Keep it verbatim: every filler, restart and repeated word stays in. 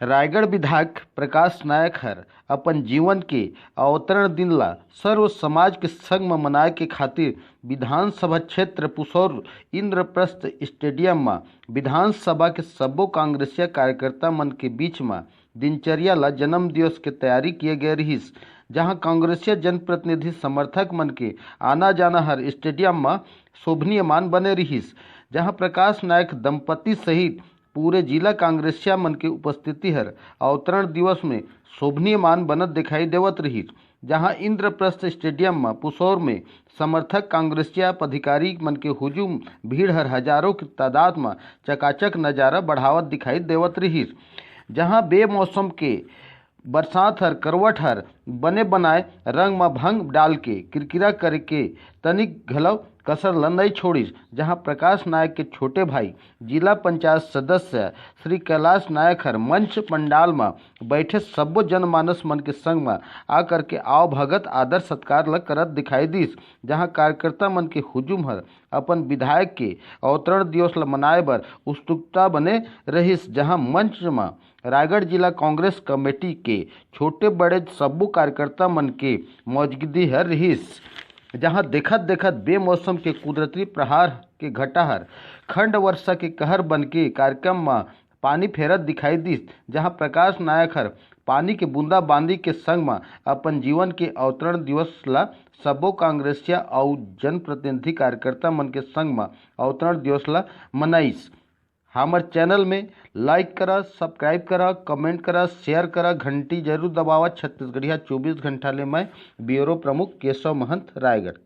रायगढ़ विधायक प्रकाश नायक हर अपन जीवन के अवतरण दिन ला सर्व समाज के संग म मनाए के खातिर विधानसभा क्षेत्र पुसौर इंद्रप्रस्थ स्टेडियम म विधानसभा के सब्बो कांग्रेसिया कार्यकर्ता मन के बीच म दिनचर्या ला जन्म दिवस के तैयारी किए गए रिहिस, जहां कांग्रेसिया जनप्रतिनिधि समर्थक मन के आना जाना हर स्टेडियम म शोभनीयमान बने रिहिस, जहां प्रकाश नायक दंपति सहित पूरे जिला कांग्रेसिया मन के उपस्थिति हर अवतरण दिवस में शोभनीयमान बनत दिखाई देवत रिहिस, जहां इंद्रप्रस्थ स्टेडियम म पुसौर में समर्थक कांग्रेसिया पदाधिकारी मन के हुजूम भीड़ हर हजारों के तादाद म चकाचक नजारा बढ़ावत दिखाई देवत रिहिस, जहां बेमौसम के बरसात हर करवट हर बने बनाए रंग म भंग डाल के किरकिरा करके तनिक घलो कसर ल नइ छोड़िस, जहां प्रकाश नायक के छोटे भाई जिला पंचायत सदस्य श्री कैलाश नायक हर मंच पंडाल म बैठे सब्बो जनमानस मन के संग म आकर के आवभगत आदर सत्कार ल करत दिखाई दिस, जहां कार्यकर्ता मन के हुजूम हर अपन विधायक के अवतरण दिवस ल मनाए बर उत्सुकता बने रहिस, जहां मंच म रायगढ़ जिला कांग्रेस कमेटी के छोटे बड़े सब्बो कार्यकर्ता मन के मौजूदगी हर रिहिस, जहां देखत देखत बेमौसम के कुदरती प्रहार के घटा हर खंड वर्षा के कहर बन के कार्यक्रम म पानी फेरत दिखाई दिस, जहां प्रकाश नायक हर पानी के बूंदाबांदी के संग म अपन जीवन के अवतरण दिवस ला सब्बो कांग्रेसिया अउ जनप्रतिनिधि कार्यकर्ता मन के संग म अवतरण दिवस ला मनाइस। हमर चैनल में लाइक करा, सब्सक्राइब करा, कमेंट करा, शेयर करा, घंटी जरूर दबावा। छत्तीसगढ़िया चौबीस घंटा ले मैं ब्यूरो प्रमुख केशव महंत, रायगढ़।